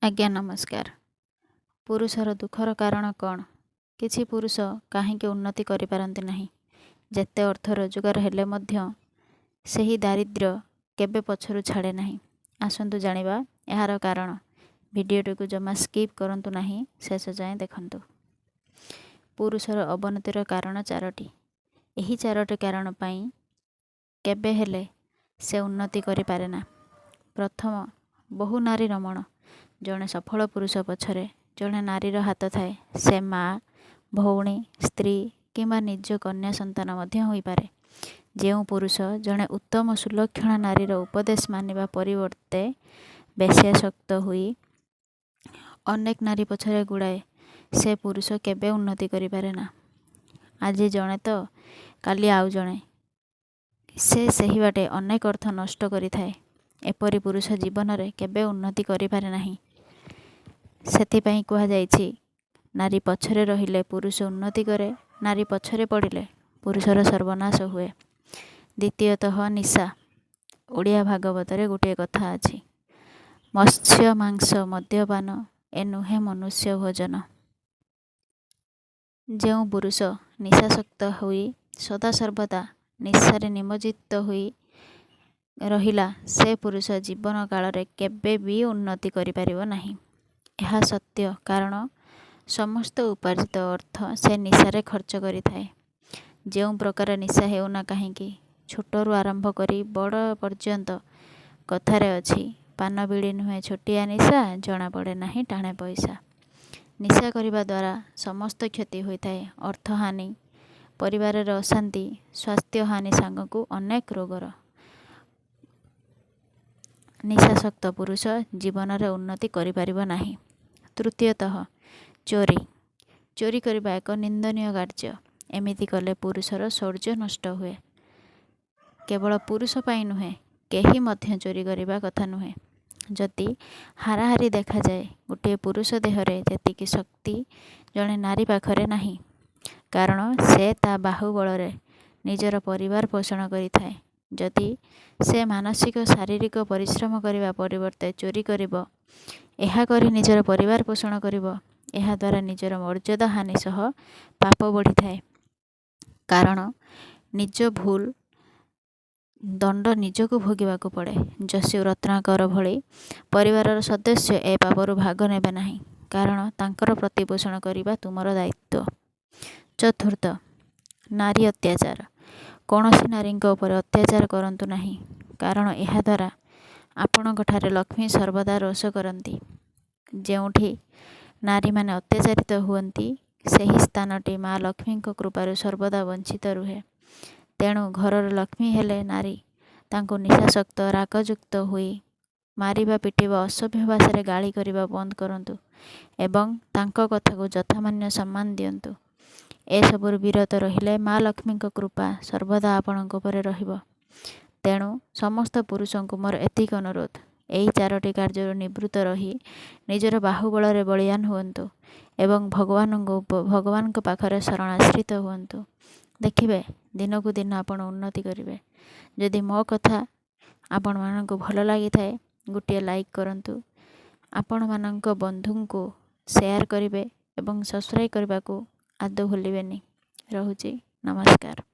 ଆଜ୍ଞା ନମସ୍କାର। ପୁରୁଷର ଦୁଃଖର କାରଣ କ'ଣ? କିଛି ପୁରୁଷ କାହିଁକି ଉନ୍ନତି କରିପାରନ୍ତି ନାହିଁ? ଯେତେ ଅର୍ଥ ରୋଜଗାର ହେଲେ ମଧ୍ୟ ସେହି ଦାରିଦ୍ର୍ୟ କେବେ ପଛରୁ ଛାଡ଼େ ନାହିଁ। ଆସନ୍ତୁ ଜାଣିବା ଏହାର କାରଣ। ଭିଡ଼ିଓଟିକୁ ଜମା ସ୍କିପ୍ କରନ୍ତୁ ନାହିଁ, ଶେଷ ଯାଏଁ ଦେଖନ୍ତୁ। ପୁରୁଷର ଅବନତିର କାରଣ ଚାରୋଟି। ଏହି ଚାରୋଟି କାରଣ ପାଇଁ କେବେ ହେଲେ ସେ ଉନ୍ନତି କରିପାରେନା। ପ୍ରଥମ, ବହୁ ନାରୀ ରମଣ। ଜଣେ ସଫଳ ପୁରୁଷ ପଛରେ ଜଣେ ନାରୀର ହାତ ଥାଏ। ସେ ମା, ଭଉଣୀ, ସ୍ତ୍ରୀ କିମ୍ବା ନିଜ କନ୍ୟା ସନ୍ତାନ ମଧ୍ୟ ହୋଇପାରେ। ଯେଉଁ ପୁରୁଷ ଜଣେ ଉତ୍ତମ ସୁଲକ୍ଷଣା ନାରୀର ଉପଦେଶ ମାନିବା ପରିବର୍ତ୍ତେ ବେଶ୍ୟାସକ୍ତ ହୋଇ ଅନେକ ନାରୀ ପଛରେ ଗୁଡ଼ାଏ, ସେ ପୁରୁଷ କେବେ ଉନ୍ନତି କରିପାରେନା। ଆଜି ଜଣେ ତ କାଲି ଆଉ ଜଣେ। ସେ ସେହି ବାଟେ ଅନେକ ଅର୍ଥ ନଷ୍ଟ କରିଥାଏ। ଏପରି ପୁରୁଷ ଜୀବନରେ କେବେ ଉନ୍ନତି କରିପାରେ ନାହିଁ। ସେଥିପାଇଁ କୁହାଯାଇଛି, ନାରୀ ପଛରେ ରହିଲେ ପୁରୁଷ ଉନ୍ନତି କରେ, ନାରୀ ପଛରେ ପଡ଼ିଲେ ପୁରୁଷର ସର୍ବନାଶ ହୁଏ। ଦ୍ୱିତୀୟତଃ, ନିଶା। ଓଡ଼ିଆ ଭାଗବତରେ ଗୋଟିଏ କଥା ଅଛି, ମତ୍ସ୍ୟ ମାଂସ ମଦ୍ୟପାନ ଏ ନୁହେଁ ମନୁଷ୍ୟ ଭୋଜନ। ଯେଉଁ ପୁରୁଷ ନିଶାସକ୍ତ ହୋଇ ସଦାସର୍ବଦା ନିଶାରେ ନିମଜ୍ଜିତ ହୋଇ ରହିଲା, ସେ ପୁରୁଷ ଜୀବନ କାଳରେ କେବେ ବି ଉନ୍ନତି କରିପାରିବ ନାହିଁ। ଏହା ସତ୍ୟ, କାରଣ ସମସ୍ତ ଉପାର୍ଜିତ ଅର୍ଥ ସେ ନିଶାରେ ଖର୍ଚ୍ଚ କରିଥାଏ। ଯେଉଁ ପ୍ରକାର ନିଶା ହେଉନା କାହିଁକି, ଛୋଟରୁ ଆରମ୍ଭ କରି ବଡ଼ ପର୍ଯ୍ୟନ୍ତ। କଥାରେ ଅଛି, ପାନ ବିଡ଼ି ନୁହେଁ ଛୋଟିଆ ନିଶା, ଜଣାପଡ଼େ ନାହିଁ ଟାଣେ ପଇସା। ନିଶା କରିବା ଦ୍ୱାରା ସମସ୍ତ କ୍ଷତି ହୋଇଥାଏ। ଅର୍ଥହାନି, ପରିବାରରେ ଅଶାନ୍ତି, ସ୍ୱାସ୍ଥ୍ୟ ହାନି ସାଙ୍ଗକୁ ଅନେକ ରୋଗର। ନିଶାସକ୍ତ ପୁରୁଷ ଜୀବନରେ ଉନ୍ନତି କରିପାରିବ ନାହିଁ। ତୃତୀୟତଃ, ଚୋରି। ଚୋରି କରିବା ଏକ ନିନ୍ଦନୀୟ କାର୍ଯ୍ୟ। ଏମିତି କଲେ ପୁରୁଷର ଶୌର୍ଯ୍ୟ ନଷ୍ଟ ହୁଏ। କେବଳ ପୁରୁଷ ପାଇଁ ନୁହେଁ, କେହି ମଧ୍ୟ ଚୋରି କରିବା କଥା ନୁହେଁ। ଯଦି ହାରାହାରି ଦେଖାଯାଏ, ଗୋଟିଏ ପୁରୁଷ ଦେହରେ ଯେତିକି ଶକ୍ତି ଜଣେ ନାରୀ ପାଖରେ ନାହିଁ। କାରଣ ସେ ତା ବାହୁବଳରେ ନିଜର ପରିବାର ପୋଷଣ କରିଥାଏ। ଯଦି ସେ ମାନସିକ ଶାରୀରିକ ପରିଶ୍ରମ କରିବା ପରିବର୍ତ୍ତେ ଚୋରି କରିବ, ଏହା କରି ନିଜର ପରିବାର ପୋଷଣ କରିବ, ଏହାଦ୍ୱାରା ନିଜର ମର୍ଯ୍ୟାଦା ହାନି ସହ ପାପ ବଢ଼ିଥାଏ। କାରଣ ନିଜ ଭୁଲ ଦଣ୍ଡ ନିଜକୁ ଭୋଗିବାକୁ ପଡ଼େ। ଦସ୍ୟୁ ରତ୍ନାକର ଭଳି ପରିବାରର ସଦସ୍ୟ ଏ ପାପରୁ ଭାଗ ନେବେ ନାହିଁ, କାରଣ ତାଙ୍କର ପ୍ରତିପୋଷଣ କରିବା ତୁମର ଦାୟିତ୍ୱ। ଚତୁର୍ଥ, ନାରୀ ଅତ୍ୟାଚାର। କୌଣସି ନାରୀଙ୍କ ଉପରେ ଅତ୍ୟାଚାର କରନ୍ତୁ ନାହିଁ, କାରଣ ଏହାଦ୍ୱାରା ଆପଣଙ୍କଠାରେ ଲକ୍ଷ୍ମୀ ସର୍ବଦା ରୋଷ କରନ୍ତି। ଯେଉଁଠି ନାରୀମାନେ ଅତ୍ୟାଚାରିତ ହୁଅନ୍ତି, ସେହି ସ୍ଥାନଟି ମା ଲକ୍ଷ୍ମୀଙ୍କ କୃପାରୁ ସର୍ବଦା ବଞ୍ଚିତ ରୁହେ। ତେଣୁ ଘରର ଲକ୍ଷ୍ମୀ ହେଲେ ନାରୀ। ତାଙ୍କୁ ନିଶାସକ୍ତ, ରାଗଯୁକ୍ତ ହୋଇ ମାରିବା, ପିଟିବା, ଅସଭ୍ୟ ଭାଷାରେ ଗାଳି କରିବା ବନ୍ଦ କରନ୍ତୁ ଏବଂ ତାଙ୍କ କଥାକୁ ଯଥାମାନ୍ୟ ସମ୍ମାନ ଦିଅନ୍ତୁ। ଏସବୁରୁ ବିରତ ରହିଲେ ମା ଲକ୍ଷ୍ମୀଙ୍କ କୃପା ସର୍ବଦା ଆପଣଙ୍କ ଉପରେ ରହିବ। ତେଣୁ ସମସ୍ତ ପୁରୁଷଙ୍କୁ ମୋର ଏତିକି ଅନୁରୋଧ, ଏହି ଚାରୋଟି କାର୍ଯ୍ୟରୁ ନିବୃତ୍ତ ରହି ନିଜର ବାହୁବଳରେ ବଳୀୟାନ ହୁଅନ୍ତୁ ଏବଂ ଭଗବାନଙ୍କ ପାଖରେ ଶରଣାଶ୍ରିତ ହୁଅନ୍ତୁ। ଦେଖିବେ, ଦିନକୁ ଦିନ ଆପଣ ଉନ୍ନତି କରିବେ। ଯଦି ମୋ କଥା ଆପଣମାନଙ୍କୁ ଭଲ ଲାଗିଥାଏ, ଗୋଟିଏ ଲାଇକ୍ କରନ୍ତୁ, ଆପଣମାନଙ୍କ ବନ୍ଧୁଙ୍କୁ ସେୟାର କରିବେ ଏବଂ ସବସ୍କ୍ରାଇବ୍ କରିବାକୁ ଆଦୌ ଭୁଲିବେନି। ରହୁଛି, ନମସ୍କାର।